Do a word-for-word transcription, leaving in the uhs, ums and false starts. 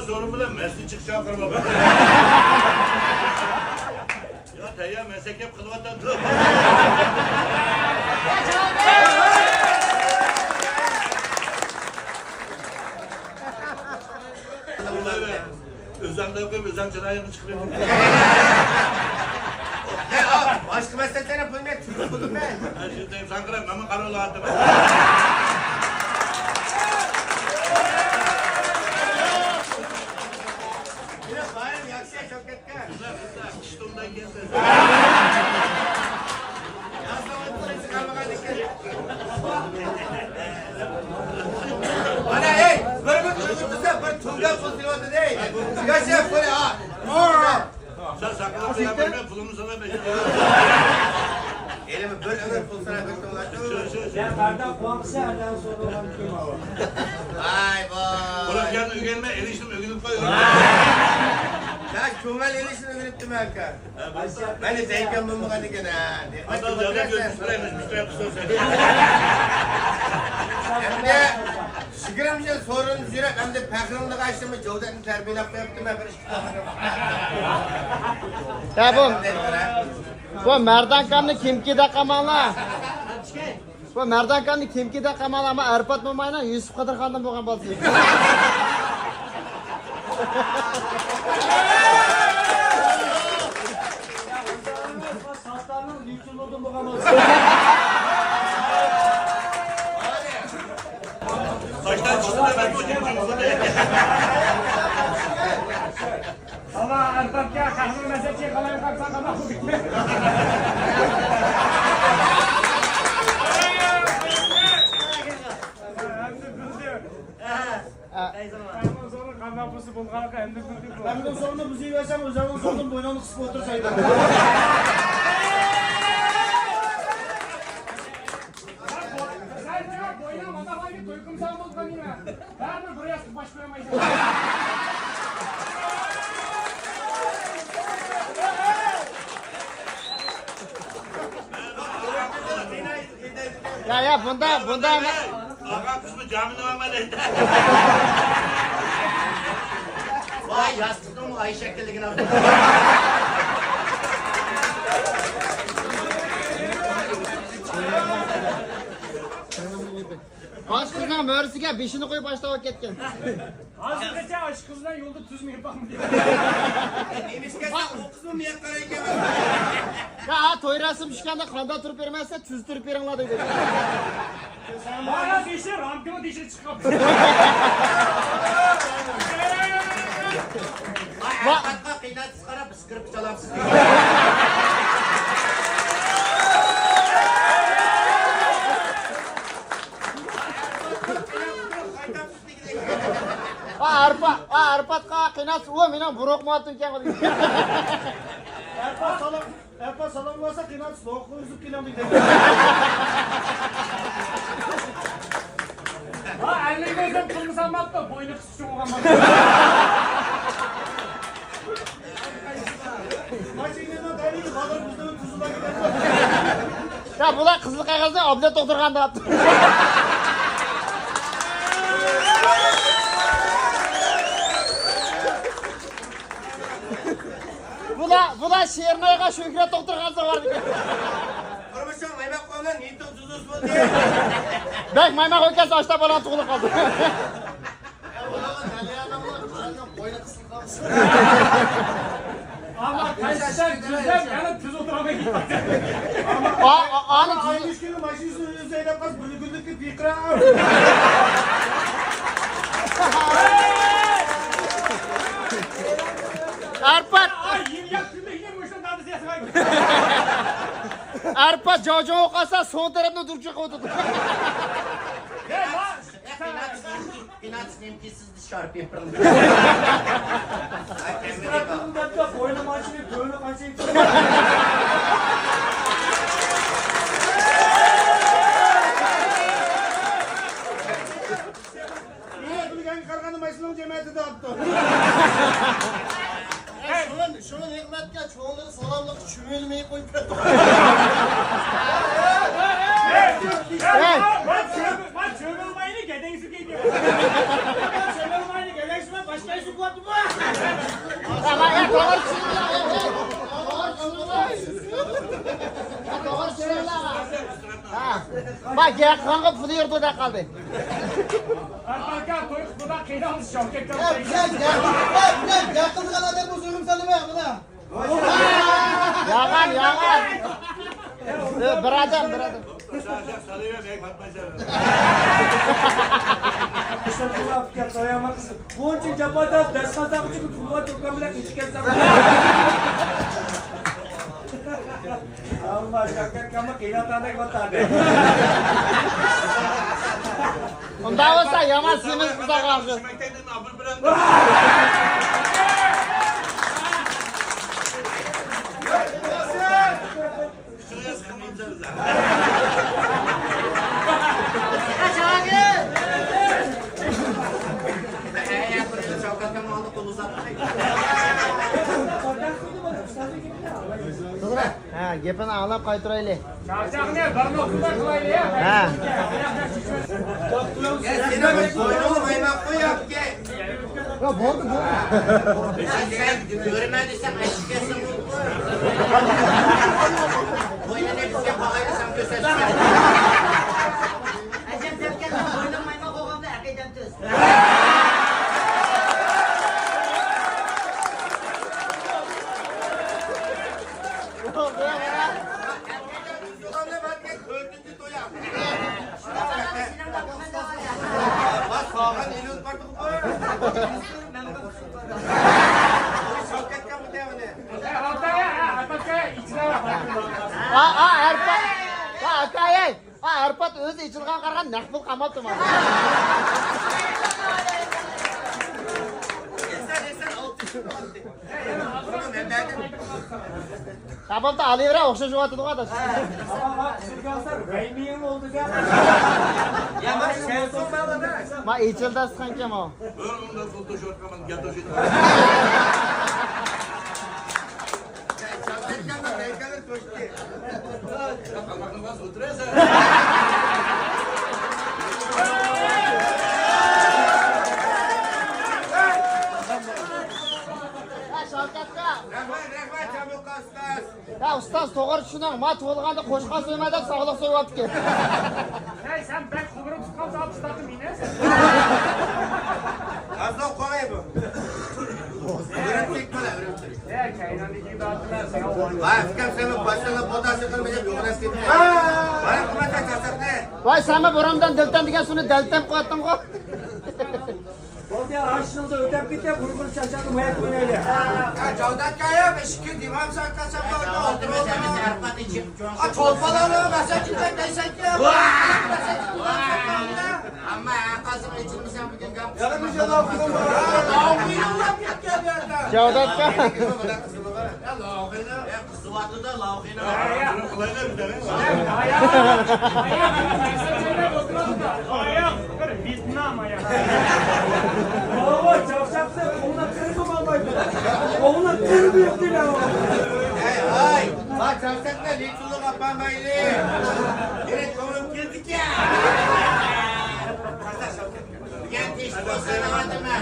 سورۇن بىلەن مەستىن چىقىش چاقىرىپ. يا تەييار مەسەكەپ قىلىۋاتامدۇ. ئۆزۈڭ دەپ قويۇپ، ئۆزۈڭ چىرايىڭنى چىقىرىپ. باشقا مەسىلىلەرنى بۇ مەن تۈزۈپ قويدۇم مەن. ساڭقىراپ ماما قارا ئالاتتىم. ياخشى شەۋكەتكە. مانا، ئەي، بىر مىڭ ئۆگىتىسە، بىر تۈڭگە پۇل سېلىۋاتىدۇ، ئەي. ياشا، بۇنى، ھا. سەن ساقلاپ قويغان پۇلۇمنى سانا بېرىمەن. ئېلىمە بىر ئۆمۈر پۇل سانا بېرىپ تۇرغان. يا، بەردەم قوڭسى ئەرلەر سورۇلغان كىم ئۇ؟ ۋاي، ۋاي. قۇلۇپ گەلدى ئۆگەنمە، ئېلىشنى ئۆگىنىپ قوي. يا، كۆڭۈل ئېلىشنى ئۆگىنىپتىمەن ئاكا. مەن زەيكەم بولمىغان ئىكەن، ھە. ئەمدى يىگىرمە يىل سورۇندا يۈرۈپ، ئەمدى پەخرىمنى ئاچتىمۇ، جەۋدەتنى تەربىيەلەپ قويۇپتىمەن بىر ئىككى قېتىم. يا بۇ، بۇ مەردانكامنى كىمكى دەپ قالماڭلار. بۇ مەردانكامنى كىمكى دەپ قالماڭلار، ئەمما ئەرپات موماينىڭ يۈسۈپ قادىرخاندىن بولغان بالىسى. باشتان چىقسا مەن بۇ جىمجىم. ئەمما ئەربابكە قەھۋە مەززىچى قالايمىقان ساقاما. ئەمدى بىلدىم. ئەمدى زورنىڭ قانداق بولسا بولغانلىقى ئەمدى بىلدىم. ئەمدى زورنى بۇزۇۋەرسەڭ، ئۆزۈڭنىڭ زورىدىن بوينۇڭنى قىسىپ ئولتۇرسايدۇ. سەن جاۋاب بوينۇڭ مانداقلايدۇ، توي قىلمىساڭ بولغان نېمە؟ بەرىبىر بىر ياستۇق باش قويالمايسەن. يا، يا، بۇندا، بۇندا ئەمەس. ئاغا قىزمۇ جامىنى ئالما دەيدۇ. ۋاي، ياستۇقنىڭمۇ ئاي شەكىللىكىنى ئاپتۇ. باش قىزنىڭ مۈرىسىگە بېشىنى قويۇپ ئاشتاۋاپ كەتكەن. ھازىرغىچە ئاشۇ قىز بىلەن يولدا تۈز مېڭىپ باقمىدى. نېمىشقا سەن ئۇ قىزمۇ مېڭىپ قارايكەن؟ يا، توي رەسىم چۈشكەندە قانداق تۇرۇپ بېرىمەن دېسە، تۈز تۇرۇپ بېرىڭلار دەيدۇ. مانا بېشى رامكىنىڭ تېشىغا چىقىپ قاپتۇ. ۋا- ئەربابقا قىيناپ قاراپ، ئىسكىرىپ چالامسىز. ئا، ئەرپا، ئا، ئەرپاتقا قىيناپ، ئۇ مېنىڭ بۇرۇق مۇھەببىتىم ئىكەن. ئەرپات سالام، ئەرپات سالام بولسا قىيناپ، سوغۇقنى ئۈزۈپ كېلىڭ دېدى. ھا، ئەللىك ئۆزۈم قىلمىسام ماپتۇ، بوينى قىسىپ چوڭىغان. ماشىنىنىڭ تەرىپى بالىلار بىزنىڭ تۈزۈلگەن. يا، بۇلار قىزىل قەغەزنى ئابلەت توختۇرغان دەپتۇ. بۇلار، بۇلار شېرىنايغا شۆھرەت توختۇرغان زاۋار. تۇرمۇشۇڭ مايماق بولغان، نىيىتىڭ تۈزۈلسۇن دېگەن. بەك مايماق ئۆتكەنسە ئاشتا بالاڭ تۇغۇلۇپ قالدى. ئەمما قايسىسى تۈزەپ، يەنە تۈز ئولتۇرالماي كېتىپتۇ. ئا-، ئا-، ئانى تۈز- ئايدۇش كۈنى ماشىنىسىنى ئۆزى ھەيدەپ قالسا، بۈلگۈنلۈككە پىقىراپ. ئارپات! ئاي، يىل ياق كۈنلۈك يەر مۇشۇ دادىسى ياسىغان. ئارپات جاۋجاۋ قالسا، سول تەرەپنى دۇرچۇق قىلىۋاتىدۇ. يا، ما- قىيناش نېمىكى، قىيناش نېمىكى، سىزنى شارپ يېپىرىڭ. ئىسراپىلدىن دەپتۇ، بوينى ماچىنى، بۆلۈ قانچە يېپىرىڭ. بىلگەنگە قارىغاندا ماشىنىنىڭ جەمەتىدە ئاپتۇ. شۇڭا، شۇڭا نېمەتكە چوڭلىرى سالاملىق چۈمۈلمەي قويۇپ كەتتى. ھەي! مانا چۆگۈلماينى گەدەيسى دەيدۇ. چۆگۈلماينى گەدەيسى مەن باشقا ئىش قىلىۋاتىدۇ. يا، ما، يا، توغرا چۈشىنىڭلار، يا، يا. توغرا چۈشىنىڭلار. يا، توغرا چۈشىنىڭلار. ھە. ما، گەپ قىلغانغا پۇلى يۇرتىدا قالدى. ئارقا توي قىلىپ بۇنداق قىينالدى شاۋكەت. يا، بىزگە گەپ، يا، بىزگە گەپ قىلىدىغان ئادەم بولسا ئۆمۈر سالىمە، مانا. يالغان، يالغان. ئۆ، بىر ئادەم، بىر ئادەم. بۇنچە جاپا تارتىپ دەرس قازانغۇچى بۇ تۇغۇلغان تۇغقان بىلەن ئىچكەن ساڭا. ئالما شاكەت كامى قىيناتاندەك باتاردى. ئۇنداق بولسا يامان سېمىز بۇزاق ئاغزى. توغرا. ھە، گېپىنى ئاڭلاپ قايتۇرايلى. چاقچاقنى بىر نۇقتىدا قىلايلى، يا. ھە. يا، سېنىڭ بوينۇڭنى مايماق قوي، ياكى. يا، بولدى، بولدى. سەن كۆرىمەن دېسەڭ، ئەشىكەسىڭ. بوينىنى بىزگە باغاي دېسەڭ، كۆرسەتسۇن. ئەجەب دەپكەن، بوينۇڭ مايماق بولغاندا، ئەقىدەم تۈز. ئا، ئا، ئەرپات. ئا، ئاكاي. ئا، ئەرپات ئۆزى ئېچىلغان قارىغان نەق پۇل قالماپتۇ مانا. تاپاپتا ئالىۋېرە ئوخشاش بولۇۋاتىدىغۇ ئاداش. ما ئېچىلدى ئەسقانكەن ئۇ. يا، شاۋكەتكا. رەھمەت، رەھمەت، جامۇقا ئۇستاز. يا، ئۇستاز، توغرا چۈشىنىڭ. ما تۇغۇلغاندا قوشقان سويما دەپ ساغلىق سويۇۋاپتىكەن. ھەي، سەن بەك قوبۇرۇپ تۇتقانسەن، ئۇستازنى مېنى. ئازراق قوغاي بۇ. ئۆرۈمچۈك بولە، ئۆرۈمچۈك. ۋاي، ئۇكام، سەن باشلىنىپ بوتاسى قىلمىدىم، يوغىناپ كەتتىم. ۋاي، قىممەت چاچاقنى. ۋاي، سەنمۇ بۇرۇندىن دىلتەن دېگەن سۇنى دەلتەم قىلىۋەتتىڭغۇ. بولدى، ئاشىنىڭدا ئۆتەپ كېتە، بۇرۇن چاچاقنى ماياق ئوينايلى. جاۋدات كايا، بىز ئىككى دىۋان ساقلاشاق. ئا، چولپانلارنى مەسەل چىقماي دەيسەنكى. ئەمما ھەر قايسىڭ ئېچىلمىساڭ بۈگۈن گەپ. جاۋداتكا. قىزىۋاتىدۇ لاۋخىنى. ئاياق، بىر ۋيېتنام ئاياق. چاقچاقسا قولىنا قىرىپ ئالمايدۇ. قولىنا قىرىپ يوق دېگەن. ھەي، ھاي، ما چاقچاقتا لىتۇلۇق ئاپارمايلى. يەنە كۆڭلۈم كېلىدىكەن. يەنە تېشىپ قويسا نېمە دېمە.